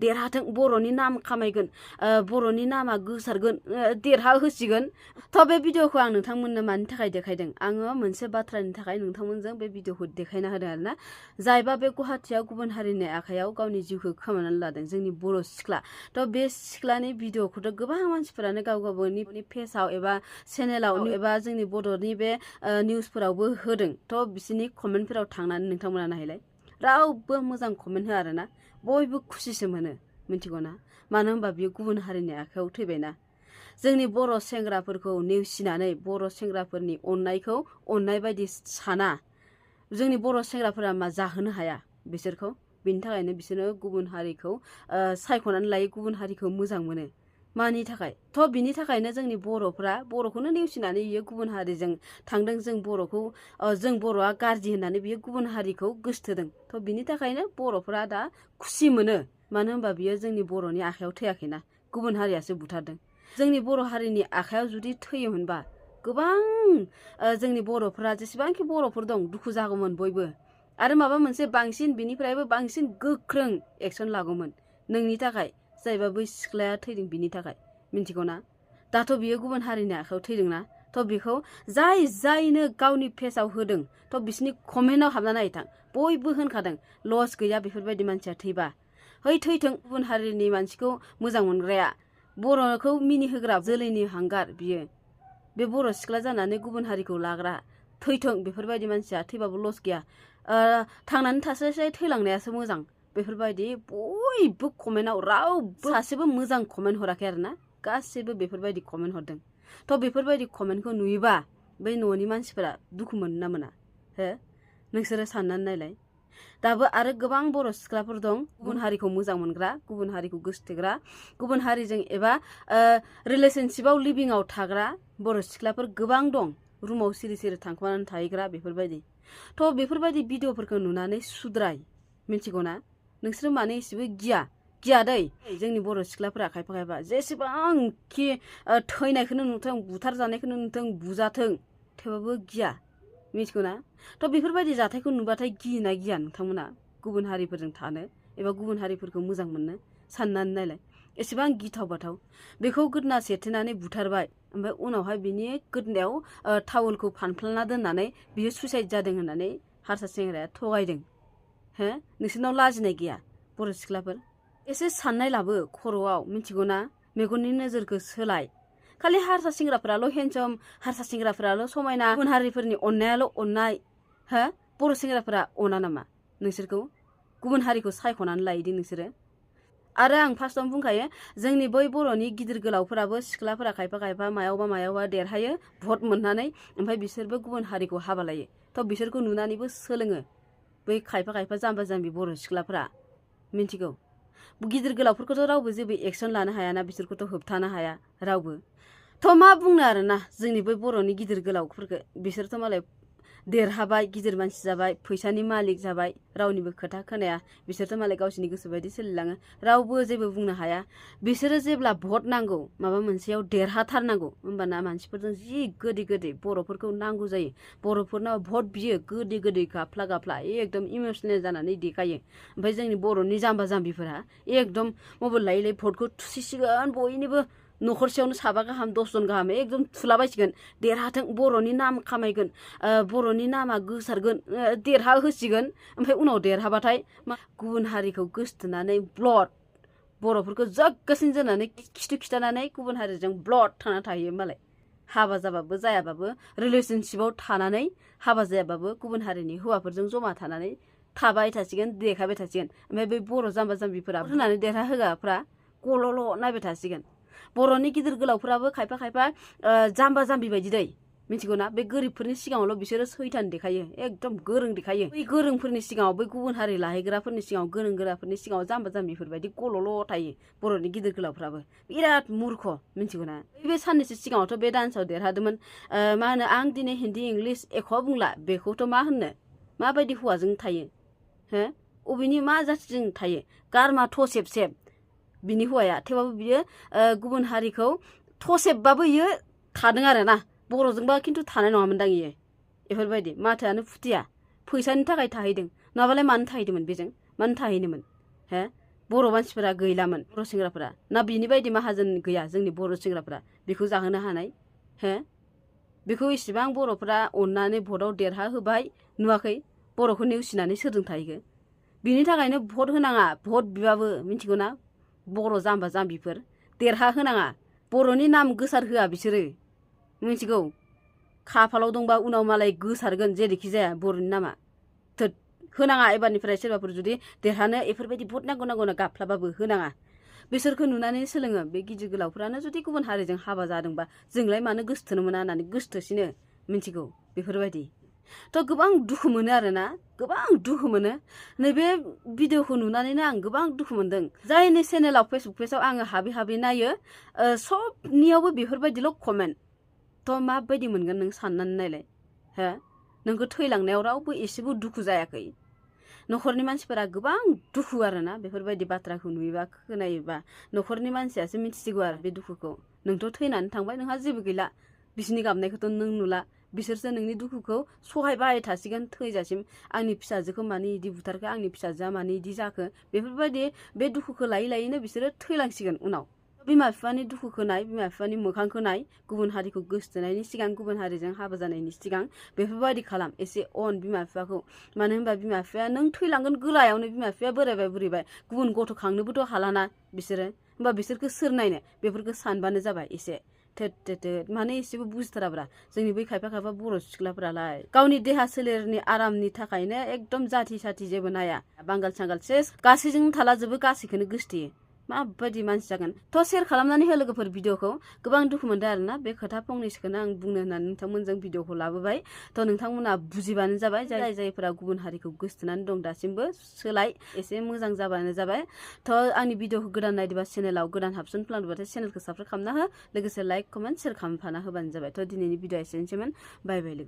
देरहाथों बर'नि नाम खामायगोन बर'नि नामा गोसारगोन देरहा होसिगोन थ' बे भिडिअखौ आं नोंथांमोननो मानि थाखाय देखायदों आङो मोनसे बाथ्रानि थाखाय नोंथांमोनजों बे भिडिअखौ देखायना होदों आरोना जायबा बे गुवाहाटियाव गुबुन हारिनि आखायाव गावनि जिउखौ खोमानानै लादों जोंनि बर' सिख्ला थ' बे सिख्लानि भिडिअखौथ' गोबां मानसिफोरानो गाव गावनि पेजाव एबा चेनेलाव एबा जोंनि बर'नि बे निउसफोरावबो होदों थ' बिसोरनि कमेन्टफोराव थांनानै नोंथांमोना नायलाय रावबो मोजां कमेन्ट होआ आरोना बयबो खुसिसो मोनो मिथिगौ ना मानो होनबा बियो गुबुन हारिनि आखायाव थैबायना जोंनि बर' सेंग्राफोरखौ नेवसिनानै बर' सेंग्राफोरनि अननायखौ अननाय बायदि साना जोंनि बर' सेंग्राफोरा मा जाहोनो हाया बिसोरखौ बिनि थाखायनो बिसोरो गुबुन हारिखौ सायख'नानै लायो गुबुन हारिखौ मोजां मोनो मानि थाखाय थ' बिनि थाखायनो जोंनि बर'खौनो नेवसिनानै बियो गुबुन हारिजों थांदों जों बर'आ गाज्रि होननानै बियो गुबुन हारिखौ गोसोथोदों थ' बिनि थाखायनो बर'फोरा दा खुसि मोनो मानो होनबा बियो जोंनि बर'नि आखायाव थैयाखैना गुबुन हारियासो बुथारदों जोंनि बर' हारिनि आखायाव जुदि थैयोमोनबा गोबां जोंनि बर'फोरा जेसेबांखि बर'फोर दं दुखु जागौमोन बयबो आरो माबा मोनसे बांसिन बिनिफ्रायबो बांसिन गोख्रों एक्सन लागौमोन नोंनि थाखाय जायबा बै सिख्लाया थैदों बिनि थाखाय मिथिगौ ना दाथ' बियो गुबुन हारिनि आखायाव थैदोंना थ' बेखौ जायनो गावनि पेजाव होदों थ' बिसिनि कमेन्टआव हाबना नायथां बयबो होनखादों लस गैया बेफोरबायदि मानसिया थैबा है थैथों गुबुन हारिनि मानसिखौ मोजां मोनग्राया बर'खौ मिनिहोग्रा जोलैनि हांगार बियो बे बर' सिख्ला जानानै गुबुन हारिखौ लाग्रा थैथों बेफोरबायदि मानसिया थैबाबो लस गैया थांनानै थास्लायस्लाय थैलांनायासो मोजां बेफोरबायदि बयबो कमेन्टआव रावबो सासेबो मोजां कमेन्ट हराखै आरोना गासैबो बेफोरबायदि कमेन्ट हरदों थ' बेफोरबायदि कमेन्टखौ नुयोबा बै न'नि मानसिफोरा दुखु मोनो ना मोना हो नोंसोरो साननानै नायलाय दाबो आरो गोबां बर' सिख्लाफोर दं गुबुन हारिखौ मोजां मोनग्रा गुबुन हारिखौ गोसोथोग्रा गुबुन हारिजों एबा रिलेशनशिपआव लिभिंआव थाग्रा बर' सिख्लाफोर गोबां दं रुमाव सिरि सिरि थांखुमानानै थाहैग्रा बेफोरबायदि थ' बेफोरबायदि भिडिअफोरखौ नुनानै सुद्राय मिथिगौ ना नोंसोर मानो एसेबो गिया दै जोंनि बर' सिख्लाफोरा खायफा जेसेबांखि थैनायखौनो नुथों बुथारजानायखौनो नुथों बुजाथों थेवबाबो गिया मिथिगौ ना थ' बेफोरबायदि जाथायखौ नुबाथाय गियोना गिया नोंथांमोना गुबुन हारिफोरजों थानो एबा गुबुन हारिफोरखौ मोजां मोननो साननानै नायलाय एसेबां गिथाव बाथाव बेखौ गोदना सेथेनानै बुथारबाय ओमफ्राय उनावहाय बिनि गोदनायाव टावेलखौ फानफ्लाना दोननानै बियो सुइसाइड जादों होननानै हारसा सेंग्राया थगायदों हो नोंसोरनाव लाजिनाय गैया बर' सिख्लाफोर एसे साननाय लाबो खर'आव मिथिगौ ना मेगननि नोजोरखौ सोलाय खालि हारसा सेंग्राफोराल' हेन्डसम हारसा सेंग्राफोराल' समायना गुबुन हारिफोरनि अननायाल' अननाय हो बर' सेंग्राफोरा अना नामा नोंसोरखौ गुबुन हारिखौ सायख'नानै लायोदि नोंसोरो आरो आं फार्स्टआवनो बुंखायो जोंनि बै बर'नि गिदिर गोलावफोराबो सिख्लाफोरा खायफा मायावबा भट भट मोननानै ओमफ्राय बिसोरबो गुबुन हारिखौ हाबा लायो थ' बिसोरखौ नुनानैबो सोलोङो बै खायफा जाम्बा जाम्बि बर' सिख्लाफोरा मिथिगौ गिदिर गोलावफोरखौथ' रावबो जेबो एक्सन लानो हायाना बिसोरखौथ' होबथानो हाया रावबो थ' मा बुंनो आरोना जोंनि बै बर'नि गिदिर गोलावफोरखौ बिसोरथ' मालाय देरहाबाय गिदिर मानसि जाबाय फैसानि मालिक जाबाय रावनिबो खोथा खोनाया बिसोरथ' मालाय गावसिनि गोसो बायदि सोलिलाङो रावबो जेबो बुंनो हाया बिसोरो जेब्ला भट नांगौ माबा मोनसेयाव देरहाथारनांगौ होमबाना मानसिफोरजों जि गोदै बर'फोरखौ नांगौ जायो बर'फोरनाव भट बियो गोदै गाफ्ला एकदम इमोसनेल जानानै देखायो ओमफ्राय जोंनि बर'नि जाम्बा जाम्बिफोरा एकदम मबाइल लायै भटखौ थुसिसिगोन बयनिबो न'खरसेयावनो 7 गाहाम 10 जन गाहाम एकदम थुलाबायसिगोन देरहाथों बर'नि नाम खामायगोन बर'नि नामा गोसारगोन देरहा होसिगोन ओमफ्राय उनाव देरहाबाथाय गुबुन हारिखौ गोसोथोनानै ब्लड बर'फोरखौ जग्गासिन जानानै खिथु खिथानानै गुबुन हारिजों ब्लड थांना थायो मालाय हाबा जाबाबो जायाबाबो रिलेशनशिपआव थानानै हाबा जायाबाबो गुबुन हारिनि हौवाफोरजों जमा थानानै थाबाय थासिगोन देखायबाय थासिगोन ओमफ्राय बै बर' जाम्बा जाम्बिफोरा होनानै देरहाहोग्राफ्रा गल'ल' नायबाय थासिगोन बर'नि गिदिर गोलावफोराबो खायफा जाम्बा जाम्बि बायदि दै मिथिगौ ना बे गोरिबफोरनि सिगाङावल' बिसोरो सैथान देखायो एकदम गोरों देखायो बै गोरोंफोरनि सिगाङाव बै गुबुन हारि लाहैग्राफोरनि सिगाङाव गोरों गोराफोरनि सिगाङाव जाम्बा जाम्बिफोरबायदि गल'ल' थायो बर'नि गिदिर गोलावफ्राबो बिराद मूर्ख मिथिगौ ना बे साननैसो सिगाङावथ' बे डान्सआव देरहादोंमोन मा होनो आं दिनै हिन्दी इंलिश एख' बुंला बेखौथ' मा होननो माबायदि हौवाजों थायो हो अबेनि मा जाथिजों थायो गारमा थसेब बिनि हौवाया थेवबाबो बियो गुबुन हारिखौ थसेबबाबो इयो थादों आरोना बर'जोंबा खिन्थु थानाय नङामोनदां इयो बेफोरबायदि माथोआनो फुथिया फैसानि थाखाय थाहैदों नङाबालाय मानो थाहैदोंमोन बेजों मानो थाहैनोमोन हो बर' मानसिफोरा गैलामोन बर' सेंग्राफोरा ना बिनि बायदि माहाजोन गैया जोंनि बर' सेंग्राफोरा बेखौ जाहोनो हानाय हे बेखौ इसिबां बर'फोरा अननानै भटआव देरहा होबाय नुवाखै बर'खौ नेवसिनानै सोरजों थाहैगो बिनि थाखायनो भट होनाङा भट बिबाबो मिथिगौ ना बर' जाम्बा जाम्बिफोर देरहा होनाङा बर'नि नाम गोसार होआ बिसोरो मिथिगौ खाफालाव दंबा उनाव मालाय गोसारगोन जेरैखि जाया बर'नि नामा होनाङा एबारनिफ्राय सोरबाफोर जुदि देरहानो एफोरबायदि भट नांगौ नांगौना गाबफ्लाबाबो होनाङा बिसोरखौ नुनानै सोलोङो बे गिदिर गोलावफ्रानो जुदि गुबुन हारिजों हाबा जादोंबा जोंलाय मानो गोसोथोनो मोना होननानै गोसोथोसिनो मिथिगौ बेफोरबायदि थ' गोबां दुखु मोनो आरोना गोबां दुखु मोनो नैबे भिडिअखौ नुनानैनो आं गोबां दुखु मोनदों जायनि चेनेलाव फेसबुक पेजाव आङो हाबै हाबै नायो सबनियावबो बेफोरबायदिल' कमेन्ट थ' माबायदि मोनगोन नों साननानै नायलाय हो नोंखौ थैलांनायाव रावबो एसेबो दुखु जायाखै न'खरनि मानसिफोरा गोबां दुखु आरोना बेफोरबायदि बाथ्राखौ नुयोबा खोनायोबा न'खरनि मानसियासो मिथिसिगौ आरो बे दुखुखौ नोंथ' थैनानै थांबाय नोंहा जेबो गैला बिसिनि गाबनायखौथ' नों नुला बिसोरसो नोंनि दुखुखौ सहायबाय थासिगोन थैजासिम आंनि फिसाजोखौ मानो इदि बुथारखो आंनि फिसाजोआ मानो इदि जाखो बेफोरबायदि बे दुखुखौ लायै लायैनो बिसोरो थैलांसिगोन उनाव बिमा बिफानि दुखुखौ नाय बिमा बिफानि मोखांखौ नाय गुबुन हारिखौ गोसोथोनायनि सिगां गुबुन हारिजों हाबा जानायनि सिगां बेफोरबायदि खालाम एसे अन बिमा बिफाखौ मानो होनबा बिमा बिफाया नों थैलांगोन गोलायावनो बिमा बिफाया बोरायबाय बुरैबाय गुबुन गथ' खांनोबोथ' हालाना बिसोरो होमबा बिसोरखौ सोर नायनो बेफोरखौ सानबानो जाबाय एसे थोद माने एसेबो बुजिथाराब्रा जोंनि बै खायफा खायफा बर' सिख्लाफ्रालाय गावनि देहा सोलेरनि आरामनि थाखायनो एकदम जाथि साथि जेबो नाया बांगाल सांगाल सेस गासैजों थाला जोबो गासैखौनो गोसथोयो माबायदि मानसि जागोन थ' शेयार खालामनानै हो लोगोफोर भिडिअखौ गोबां दुखु मोनदों आरोना बे खोथा फंनैसोखौनो आं बुंनो होननानै नोंथांमोनजों भिडिअखौ लाबोबाय थ' नोंथांमोना बुजिबानो जाबाय जायफोरा गुबुन हारिखौ गोसोथोनानै दं दासिमबो सोलाय एसे मोजां जाबानो जाबाय थ' आंनि भिडिअखौ गोदान नायदोंबा चेनेलाव गोदान हाबसन प्लानबाथाय चेनेलखौ साबस्क्राइब खालामना हो लोगोसे लाइक कमेन्ट शेयार खालामफाना होबानो जाबाय थ' दिनैनि भिडिअ एसेनोसैमोन बाय बाय लोगो